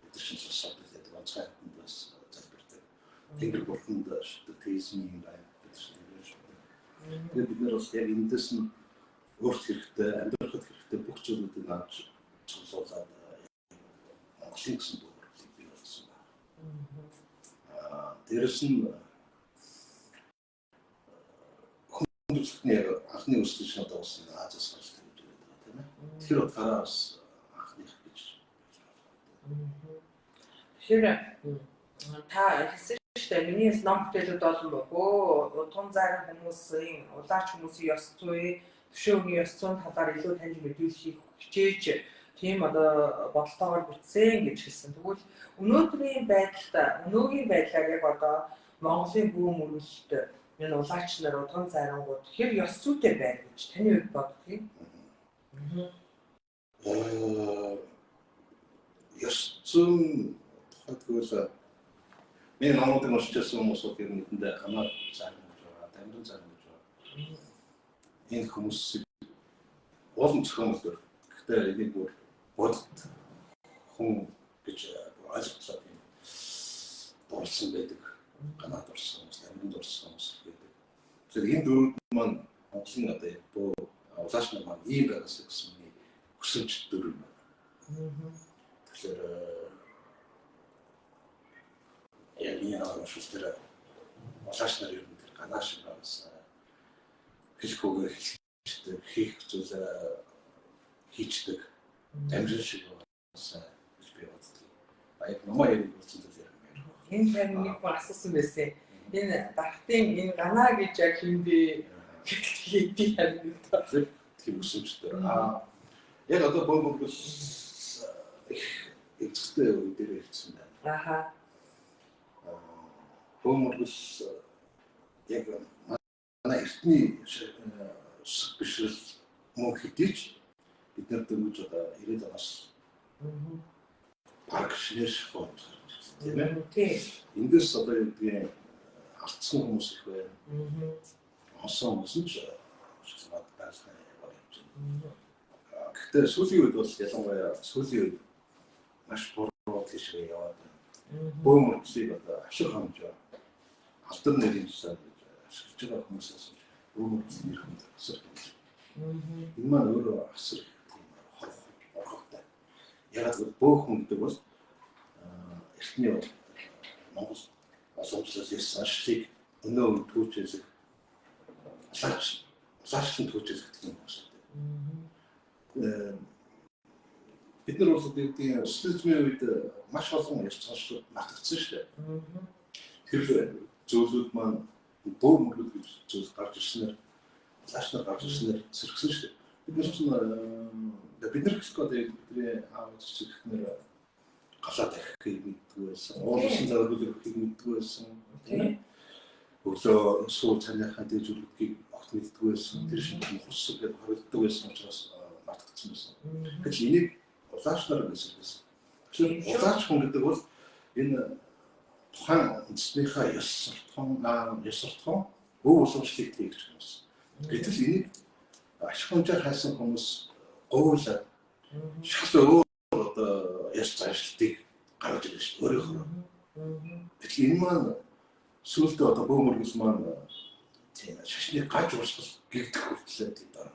Бид нар чинь лус авдаг гэдэг онцгой амьтанд бас залбирдаг. Тэнгэр бурханд шүтдэг теизм юм байна. Бид нар тэнгэр шүтдэг. Тэгээд бид нар бас яг эндээс нь өөрт хэрэгтэй, амьдрахад хэрэгтэй бүх зүйлүүдийг авч цуглуулад Монголын гэсэн бөмбөглийг бий болгосон байна. Дээрэс нь хүн төрөлхтний яг анхны үүсгэж одоо бас Азиас гарч тавьж байгаа тийм ээ. Тэр утгаараа бас анхных гэж. Тэгэхээр та хэлсэн шүү дээ. Миний ном бүтээлүүд олон бохоо. Тун зарим хүмүүсийн улаач хүмүүсийн ёс зүй, төшөөний ёс зүйн талаар илүү таньж мэдүүлэхийг хичээж тийм одоо бодолтойгоор бичсэн гэж хэлсэн. Тэгвэл өнөөдрийн байдалд өнөөгийн байдлаар яг одоо Монголын бүү мөргөлт энэ улаач нар удган зарангууд хэр ёс зүйтэй байна гэж таны хувьд боддгийг? Ёс зүйн тухайд гэвэл миний номуудыг уншиж байсан хүмүүс бол ер нь эхэндээ ганаар зарим гэж байгаа, дамжин зарим гэж байгаа. Энэ хүмүүсийг уулын зохиомжлоор гэхдээ энийг бүр бодит хүн гэж ойлголцоо тийм дурлсан байдаг. Ганаа дурсан хүмүүс, дамжин дурсан хүмүүс байдаг. Тэгэхээр энэ дөрүүд маань Монголын одоо яг бөө улаач нар маань ийм байгаасаа гэсэн миний хүсэмж дөрөв юм байна. Тэгэхээр яг миний намайг уншвал тэр улаач нар ер нь тэр ганаа шиг байгаасаа хэлэх үгээ хэлчихдэг, хийх зүйлээ хийчдэг, дамжин шиг байгаасаа гэж би боддог. А яг номоо ярих болсон зүйл ярих. Энэ тань нэг хүн асуусан байсан. Энэ дархтын энэ ганаа гэж яг хэн бэ гэдгийг би харин тийм өсөмж дээр. Аа яг одоо бөм мөргөл их эцэгтэй үе дээр ирсэн байна. Аха. Бөм мөргөл яг манай эртний бишрэл мөн хэдий ч бид нар дөнгөж одоо 90-ад оноос парк шинээр шахуу тийм ээ. Тийм. Эндээс одоо юу гэдгийг алдсан хүмүүс их байна. Онсон хүмүүс нь ч шалгаад байрлахын яваар явж байна. Гэхдээ сүүлийн үед бол ялангуяа сүүлийн үед маш буруу тийшээ яваад байна. Бөө мөртлийг одоо ашиг хамжаа алдар нэрийн тусаар гэж ашиглаж байгаа хүмүүсээс бөө мөртлийн нэр хүнд асар хэмж. Энэ маань өөрөө асар тийм хорох орхохтой. Ягаад гэвэл бөөх хүн гэдэг бол эртний Монгол улсаас ирсэн ашигыг өнөө үе түүчээсэх улаачлан түүчээсэх тийм хүмүүс үү. Бид нар бол гэдгийг социализмын үед маш олон ёс заншлууд мартагдсан шүү дээ. Тэр зүйлүүд маань бөө мөргөл гэж зүйл гарч ирснээр улаач нар гарч ирснээр сэргсэн шүү дээ. Бид нар чинь бид нар гэхгүй одоо бидний аав ээж ихнэр галаа дахихыг мэддэг байсан. Уулсан заргал өгөхийг мэддэг байсан. Тийм ээ. Өглөө суу цаныхаа дэж үлгэдгийг огт мэддэг байсан. Тэр шиг хурсаг гэдээ хоригддог байсан учраас мартагдсан байсан. Тэгэхээр энийг улаач нар гэсэн байсан. Тэгэхээр улаач хүн гэдэг бол энэ тухайн үндэснийхээ ёс суртахуун, ёс суртахуун өв уламжлалыг тэгж хүмүүс. Гэтэл энийг ашиг хэмжээр хайсан хүмүүс гуйлаад шал өөр одоо ёс заншлтыг гаргаж ирж шүү өөрийнхөө. Тэгэхээр энэ маань сүүлдээ одоо бөө мөргөл маань тийм шашны гаж урсгал гэгдэх хүртлээр тийм дараа.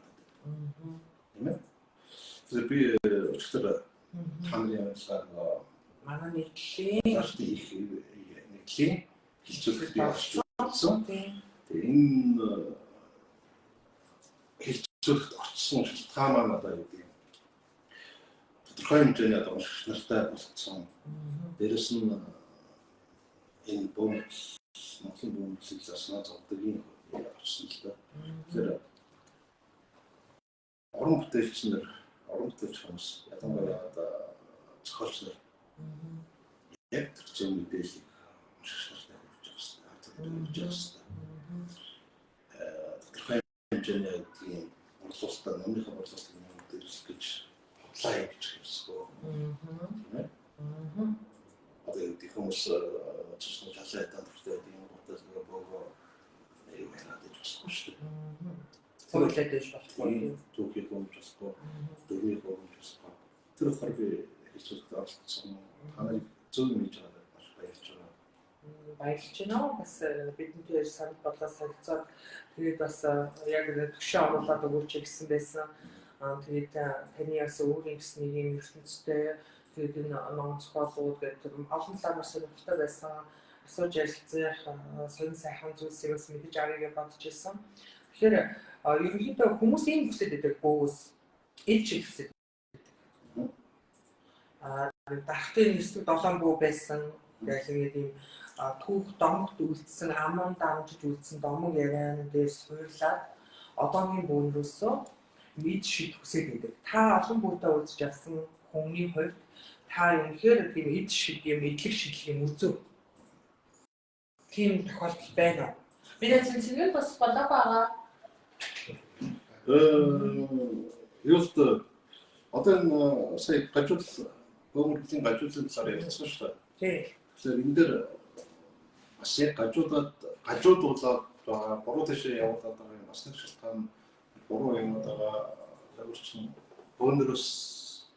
Тийм ээ. Тэгэхээр би өчигдөр та нарын явцлаа манай нийтлэлийн их нийтлийн хилцүүлэгт би оролцсон. Тэгээ энэ хилцүүлэгт очсон шалтгаан маань одоо юу гэдэг тодорхой хэмжээний одоо уншигч нартай болцсон. Дээрэс нь энэ бөм Монголын бөмбөглийг заснаа зовдгийн очсон л да. Тэгэхээр уран бүтээлч нар, уран бүтээлч хүмүүс ялангуяа одоо зохиолч нар яг тэр зөв мэдээллийг уншигч нартай хүргэж явах хэрэгтэй. Хүргэж явах хэрэгтэй. Тодорхой хэмжээний тийм борлуулалтаа, номныхаа борлуулалтыг мэдээлэх гэж худлаа юм гэж хэлсгөө. Тийм ээ. Одоо юу гэх хүмүүс цусны жалаа ядаад хүртэл юм бодож нөгөө бөөгөө юу яриад байж болохгүй шүү дээ. Хуйлаад байж болохгүй. Түүхийг өмж болохгүй. Дөрмийг өмж болохгүй. Тэр болохоор би хэлцүүлэлт оролцсон. Та нарыг зөв юм хийж байгаадаа маш баярлж байгаа. Баярлж байна. Бас бидэнтэй санал бодлоо солилцоод тэгээд бас яг төгшөө оруулаад өгөөч гэсэн байсан. Тэгээд таны бас өөрийн гэсэн нэг юм ертөнцтэй тэгээд энэ ном зохиолууд гэдэг олон талаар маш сонирхолтой байсан. асууж ярилцах сонин сайхан зүйлсийг бас мэдэж авъя гэж бодож ирсэн. Тэгэхээр ерөнхийдөө хүмүүс ийм хүсэж байдаг бөөгөөс ид шиг хүсэж байдаг. Дарахтын нисдэг долоон бөө байсан. Тэгэл ингээд ийм түүх домогт үлдсэн, аман дамжиж үлдсэн домог яриан дээр суурлаад одоогийн бөөнрөөсөө мэд шид хүсээд байдаг. Та олон бөөтэй уулзч явсан хүний хувьд та үнэхээр тийм эд шид юм, эдлэг шидлэг юм үзв. Тийм тохиолдол байна уу? Би цэцэнгэл бас болоо байгаа. Юу л одоо энэ сая гажуул бөөмөрлийн гажуулын талаар ярьсан шүү дээ. Тий. Тэгэхээр энэ дээр бас яг гажуудуулаад байгаа, буруу тийшээ явуулаад байгаа юм бас нэг шалтгаан буруу юмуд байгаа. Загварчин бөөнөрөөс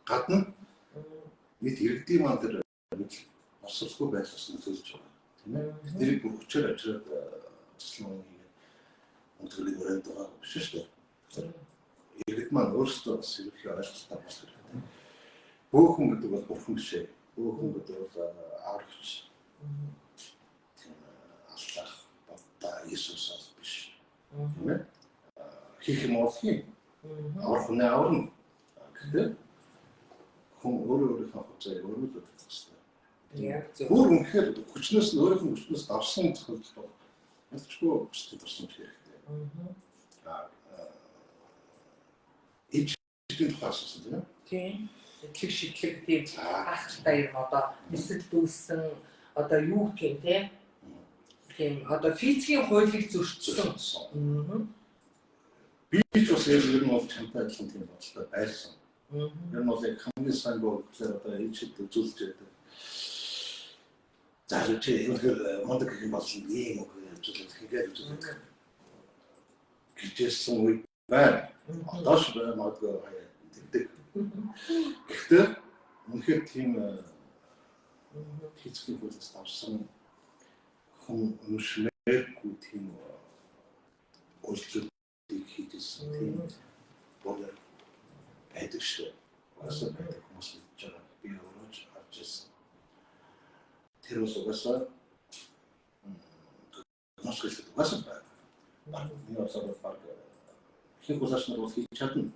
гадна нийт иргэдийн маань тэр мэдл босолгүй байдлаас нөлөөлж байгаа. Тийм ээ. Тэднийг бүр хүчээр авчираад туслан хийгээд өнтгөрийг өрөөд байгаа биш шүү дээ. Иргэд маань өөрсдөө бас ерөнхий ойлголттой болох хэрэгтэй. Бөөхөн гэдэг бол бурхан биш ээ. Бөөхөн гэдэг бол аврагч. Тийм Аллах, Будда, Иесус бол биш. Тийм ээ. Хийх юм бол хийн. Аврах хүнээ аварна. Гэхдээ хүн өөрөө өөрийнхөө хуцааг өөрөө л удирдах хэрэгтэй. Яг зөв. Бүр үнэхээр хүчнээс нь өөрийнх нь хүчнээс давсан тохиолдолд бол ялчгүй бусдад тусламж хэрэгтэй. Ижийн тухай асуусан тийм ээ. Тийм. Эдлэг шидлэг тийм гайхалтай юм одоо нисэл дүүссэн одоо юу гэх юм те. Тийм одоо физикийн хуулийг зөрчсөн. Би ч бас ер нь бол чамтай адилхан тийм бодолтой байсан. Ер нь бол яг хамгийн сайн боо гэхээр одоо энэ шид үзүүлж байдаг. За чи үнэхээр мундаг гэх юм бол ийм үг үзүүлэх хийгээд үзүүлэх гэжсэн үе байна. Одоо ч магадгүй тэгдэг. Гэхдээ үнэхээр тийм физикийн хуулиас давсан хүн үнэмшмээргүй тийм үйлдэлүүдийг хийжсэн тийм болор байдаг шүү. Угаасаа байдаг хүмүүс мэдж байгаа. Би өөрөө ч харж байсан. Тэр бас угаасаа хүмүүс хэлдэг угаасаа байна. Баг миний бодлоор бол баг ихэнх улаач нар бол хийж чадна.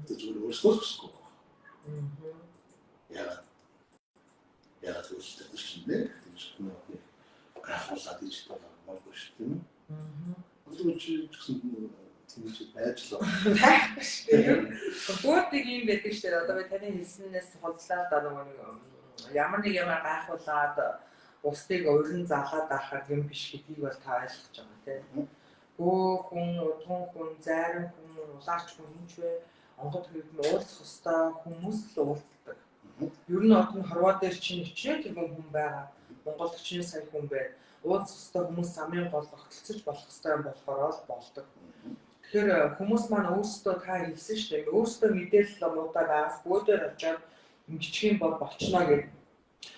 Тэр зүгээр өөрсдөө л хүсэхгүй байна. Яагаад гэвэл тэр чинь нэ тийм нэг гайхуулаад хийж байгаа болгүй шүү тийм ээ. Одоо чи гэсэн тийм ч байж л байхгүй шүү дээ. Бүгд нэг юм байдаг шүү дээ. Одоо би таны хэлснээс хулдлаа да нөгөө нэг ямар нэг юмар гайхуулаад бусдыг урин залаад байхаар юм биш гэдгийг бол та ойлгож байгаа тийм. Бөө хүн, удган хүн, зайран хүн, улаарч хүн хинч вэ? Онгод хэрэг нь уулзах ёстой хүмүүс л уулздаг. Ер нь одоо Хорват дээр чинь хичнээн тэрбум хүн байгаа. Монголд хичнээн сая хүн байна. Уулзах ёстой хүмүүс замын гол тогтолцож болох ёстой юм болохоор л болдог. Тэгэхээр хүмүүс маань өөрсдөө та хэлсэн шүү дээ. Өөрсдөө мэдээлэл муутай байгаас бөөдөр очиод ингэчих юм бол болчихно гэдэг.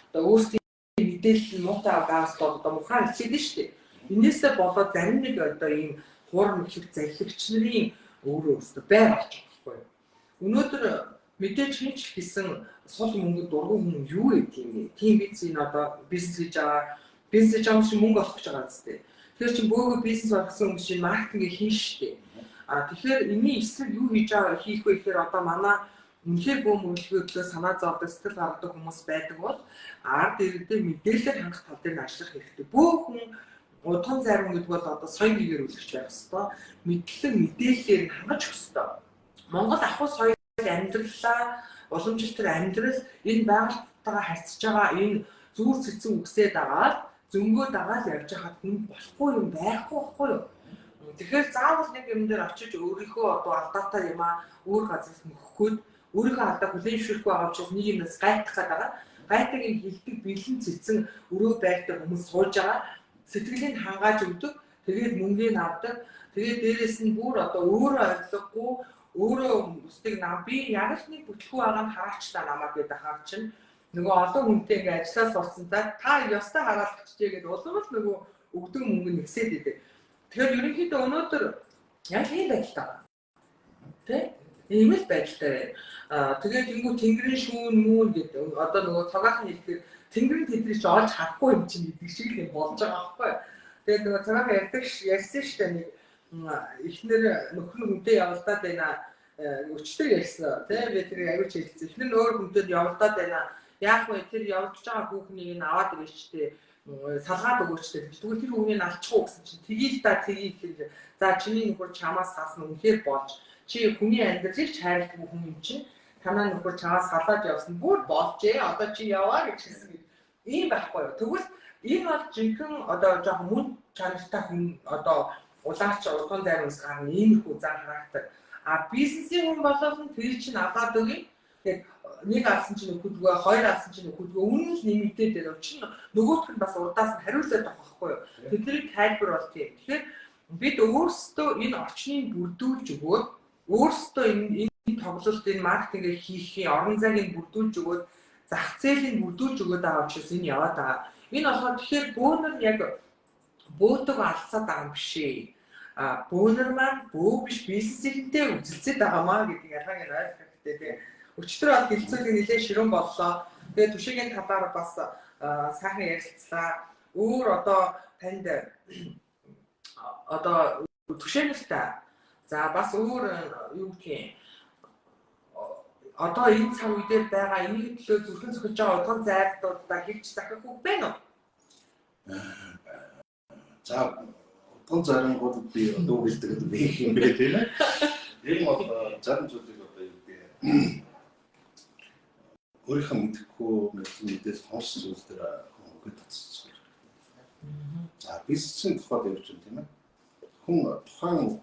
Одоо өөрсдийн мэдээлэл муутай байгаас бол одоо мухаар хэлээд шүү дээ. Энээсээ болоод зарим нэг одоо ийм хуур мэхлэг залхигч нарын өөрөө өөрсдөө бай болчих байхгүй юу. Өнөөдөр мэдээж хинч л гэсэн сул мөнгө дургу хүн юу гэдэг юм бэ? Тийм биз энэ одоо бизнес хийж байгаа, бизнес хийж байгаа юм шиг мөнгө олох гэж байгаа зү. Тэгэхээр чин бөөгөө бизнес болгосон хүмүүс чинь маркетинг хийн штэ. А тэгэхээр энэний эсрэг юу хийж байгаа хийх вэ гэхээр одоо манай үнэхээр бөө мөрлөгөө төлөө санаа зовдөг, сэтгэл гаргадаг хүмүүс байдаг бол ард иргэдээ мэдээлэлээр хангах тал дээр нь ажиллах хэрэгтэй. Бөө хүн удган зарим гэдэг бол одоо соёл гэгээр үлгэж байх хэвээр мэдлэг мэдээллээр нь хангаж өгөх хэвээр. Монгол ахуй соёл амьдралаа уламжлалт амьдрал энэ байгальтайгаа харьцаж байгаа энэ зүүр цэцэн үгсээ дагаад зөнгөө дагаад явж байхад хүн болохгүй юм байхгүй байхгүй юу? Тэгэхээр заавал нэг юм дээр очиж өөрийнхөө одоо алдаатай юмаа өөр газраас мөхөхөд өөрийнхөө алдаа хүлээн зөвшөөрөхгүй байгаа учраас нэг юмнаас гайтах гээд байгаа. Гайтаг юм хилдэг бэлэн цэцэн өрөө байртай хүмүүс сууж байгаа. Сэтгэлийг хангааж өгдөг. Тэгээд мөнгийг авдаг. Тэгээд дээрэс нь бүр одоо өөрөө ойлгохгүй өөрөө бусдыг нам би яг л нэг бүтлгүй байгаа нь хараачлаа намайг гэдэг хаар чинь нөгөө олон хүнтэй ингээ ажиллаас орсон та ёстой хараал бичжээ гэдээ улам л нөгөө өгдөг мөнгө нь нэгсээд идэг. Тэгэхээр ерөнхийдөө өнөөдөр яг ийм байдалтай байна. Тэ? Ийм л байдалтай байна. Аа тэгээд тэнгуү тэнгэрийн шүүн мүүн гэдэг одоо нөгөө цагаахан хэлэхээр Тэнгэрийн тэдрийг чи олж харахгүй юм чинь гэдэг шиг л юм болж байгаа байхгүй. Тэгээд нөгөө цагаан ярьдаг ярьсан шүү дээ, нэг эхнэр нөхөр нь хүнтэй явалдаад байна. Өчтөр ярьсан тийм, би тэрийг аягүй чиглэсэн. Эхнэр нь өөр хүнтэй явалдаад байна. Яах вэ? Тэр явуулж байгаа хүүхнийг нь аваад ирээч тээ, салгаад өгөөч тээ. Тэгвэл тэр хүүхнийг алчих уу гэсэн чинь тгий л да, тгий гэхээр за чиний нөхөр чамаас салсан үнэхээр болж, чи хүний амьдралыг ч хайрладаг хүн юм чинь, танаа нөхөр чамаас салаад явсан бүр болжээ, одоо чи яваа гэж хэлсэн гэж ийм байхгүй юу. Тэгвэл энэ бол жинхэнэ одоо жоохон мөн чанартай хүн, одоо улаач урдган зайр ус гарна иймэрхүү зан характер. А бизнесийн хүн болоод нь тэр чинь аваад өгье. Тэгээд нэг алсан чинь өгөдгөө, хоёр алсан чинь өгөдгөө, үнэн л нэмэгдээд байна. Учир нь нөгөөх нь бас урдаас нь хариулаад байгаа байхгүй юу. Тэдний тайлбар бол тийм. Тэгэхээр бид өөрсдөө энэ орчныг бүрдүүлж өгөөд, өөрсдөө энэ тоглолт, энэ маркетингийг хийхийн орон зайг бүрдүүлж өгөөд, зах зээлийг бүрдүүлж өгөөд байгаа учраас энэ яваад байгаа. Энэ болохоор тэгэхээр бөөнөр яг бөөдөг алцаад байгаа юм биш ээ. А бөөнөр маань бөө биш, бизнесийнхэнтэй үзэлцээд байгаа маа гэдэг ялгааг нь ойлгох хэрэгтэй тийм. Өчтөр бол хэлцүүлэг нэлээд ширүүн боллоо. Тэгээд түшигийн талаар бас сайхан ярилцлаа. Өөр одоо танд одоо түшээнэлтэй. За бас өөр юу гэх юм, одоо энэ цаг үе дээр байгаа энийг төлөө зүрхэн зөхөж байгаа удган зайрдуудаа хэлж захих үг байна уу? За, удган зайрангуудад би одоо үг хэлдэг гэдэг би юм бэ тийм ээ. Энэ бол зарим зүйлийг одоо юу гэдэг өөрийнхөө мэдэхгүй мэдээлэл хонс зүйл дээр хүн үгээд татчих хэрэгтэй. За, бизнесийн тухайд ярьж байна тийм ээ. Хүн тухайн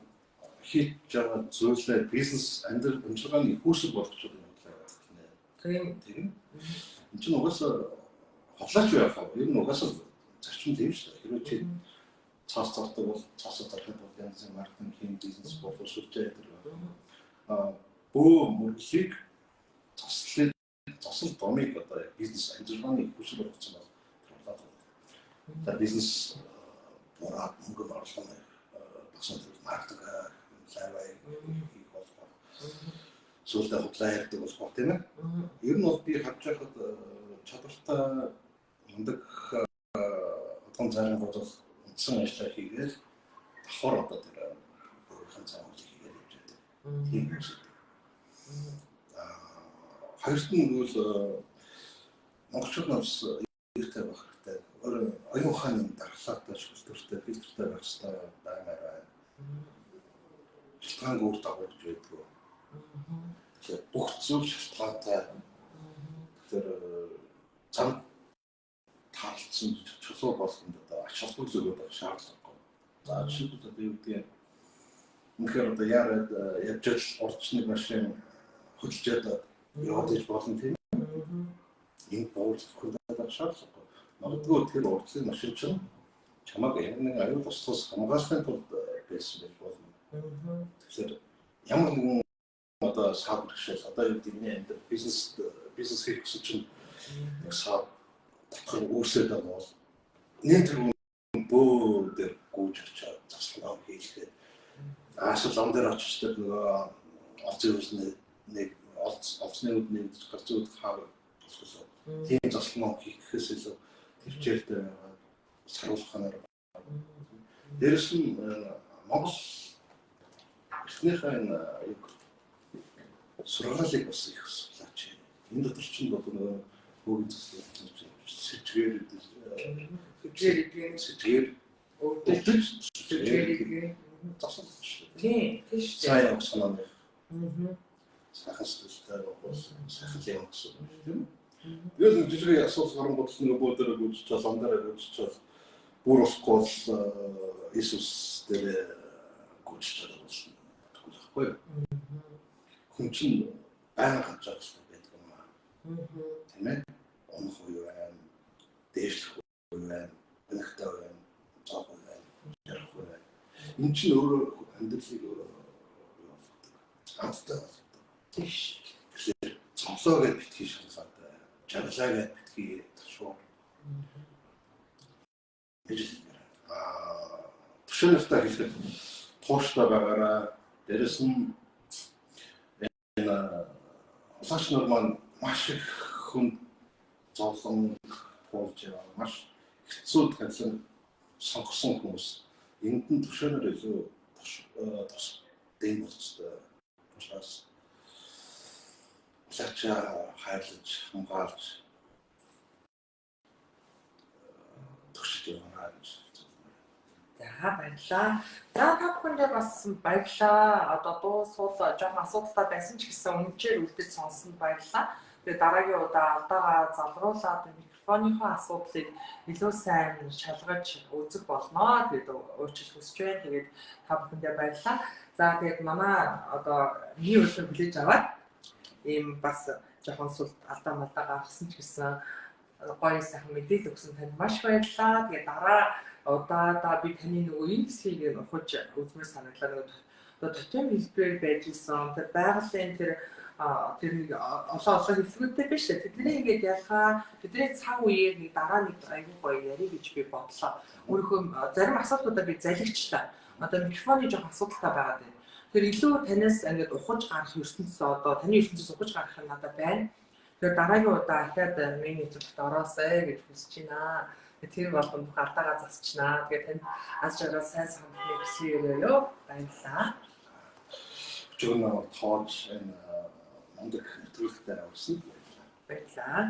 хийж байгаа зүйлээ бизнес амьдрал амжилгааны хүүсэг болгож байгаа юм байна. Тийм. Тийм. Энд чинь угаасаа хотлооч байх вэ? Ер нь угаасаа зарчим тийм шүү дээ. Хэрвээ чи цаас зардаг бол цаасаа зарахад бол янз бүрийн маркетинг хийн, бизнес боловсруулж яадаг. Аа, бөө мөрглийг заслыг засал домыг одоо бизнес амжилгааны хүүсэг болгоцсон бол тэр болоод байна. За, бизнес бураад мөнгө орлого багасаад маркетинг лайваа хийх болохоор сүүлдээ худлаа ярьдаг болохоор тийм ээ. Ер нь бол би харж байхад чадвартай мундаг удган зайрангууд бол үндсэн ажлаа хийгээл давхар одоо тэр өөрийнхөө замыг хийгээл явж байдаг. Тийм үү. Аа, хоёрт нь бол монголчууд нас эртэй байх хэрэгтэй. Өөр оюун ухааны дархлаатай, шүлтвэртэй, фильтртэй байх хэрэгтэй баймаар байна. Шалтгаангүй үр дагавар гэж байдаг. Тэгэхээр бүх зүйл шалтгаантай. Тэгэхээр зам таалцсан чулуу болгонд одоо ач холбогдол өгөөд байх шаардлагагүй. За, жишээлбэл одоо юу гэдгийг үнэхээр одоо яарад явж л урдчны машин хөдөлж ядаад яваад иж болно тийм. Энэ буурлах байх шаардлагагүй. Магадгүй тэр урдлын машин чинь чамайг ямар нэгэн аюул туслаас хамгаалахын тулд байсан байж болно. Тэгэхээр ямар нэгэн одоо сав бэрхшээл, одоо юу гэдэг миний амьдрал бизнес хийх гэсэн чинь нэг сав татхар үүсээд байгаа бол нэг тэр бөө дээр гүйж очиад заслаа хийлгээд аашил лам дээр очиж тэр нөгөө олцын үснэ нэг олцны үд нэгдэж гарч үд хаа болохоос тийм заслан хийх гэхээс илүү төвчээртэй байгаа саруулханаар. Дээрэс нь Монгол эртнийхээ энэ юг сургаалыг бас их судлаач. Энэ дотор чинь одоо нөгөө бөөгийн заслал сэжгээр сэжгээр сэжгээр өвдөж сэжгээр засал шүү дээ. Тийм, тийм шүү дээ. Сайн явах санааны. Сайхан сэтгэлтэй бол сайхан л явах гэсэн юм тийм үү? Тэгэл нэг жижиг асуудал гарангууд л нөгөө бөөрөөр гүйжчихэл, ламдаараа гүйжчихэл, бүр болохгүй бол Иесус дээр гүйжчихэл болно. Тэгвэл байхгүй юу? Хүн чинь байнга хажаах хэрэгтэй байдаг юм аа. Тийм ээ? Унах үе байна, дээшлэх үе байна, өнөхтэй байна, зоох үе байна, жарах үе байна. Энэ чинь өөрөө амьдралыг өөрөө болгодог. Амттай болгодог. Тийм шүү. Тэгэхээр цомлоо гэж битгий шаналаад, жаргалаа гэж битгий ташуу. Гэж хэлмээр. Аа, төвшин нартай хэлэхэд тууштай байгаараа. Дээрэс нь энэ улаач нар маань маш их хүн зовлон туулж яваа маш хэцүү танилан сонгосон хүмүүс энд нь төвшөөнөр илүү тус дэм болцтой. Учраас лачаа хайрлаж, хамгаалж төгшөж яваарай гэж. За, баярлалаа. За, та бүхэндээ бас баярлалаа. Одоо дуу суул жоохон асуудалтай байсан ч гэсэн үнэнчээр үлдэж сонссонд баярлалаа. Тэгээ дараагийн удаа алдаагаа залруулад микрофоныхоо асуудлыг илүү сайн шалгаж үзэх болно гэдэг уучлал хүсэж байна. Тэгээд та бүхэндээ баярлалаа. За, тэгээд манай одоо миний урилгыг хүлээж аваад ийм бас жоохон сул алдаа малдаа гаргасан ч гэсэн гоё сайхан мэдээлэл өгсөн танд маш баярлалаа. Тэгээд дараа удаадаа би таны нөгөө энэ хэсгийг ухаж үзмээр санагдлаа. Нөгөө одоо тотем хэлбэрээр байж исэн. Тэр байгалийн тэр тэр нэг олон олон хэсгүүдтэй биш үү? Тэдний ингээд ялгаа, тэдний цаг үеэр нэг дараа нэг айгүй гоё ярих гэж би бодлоо. Өөрийнхөө зарим асуудлуудаа би залгичлаа. Одоо микрофоны жоох асуудалтай байгаад байна. Тэр илүү танаас ингээд ухаж гарах ертөнцөө, одоо таны ертөнцөөс ухаж гарах юм надад байна. Тэгэхээр дараагийн удаа ахаад миний нэвтрүүлэгт ороосай гэж хүсэж байна. Тэр болгонд бүх алдаагаа засчнаа. Тэгээд танд аз жаргал, сайн сайхан хүсье өрөөё. Баярлалаа. Өчигдөр намайг тоож энэ мундаг нэвтрүүлэгтээ авсан. Баярлалаа.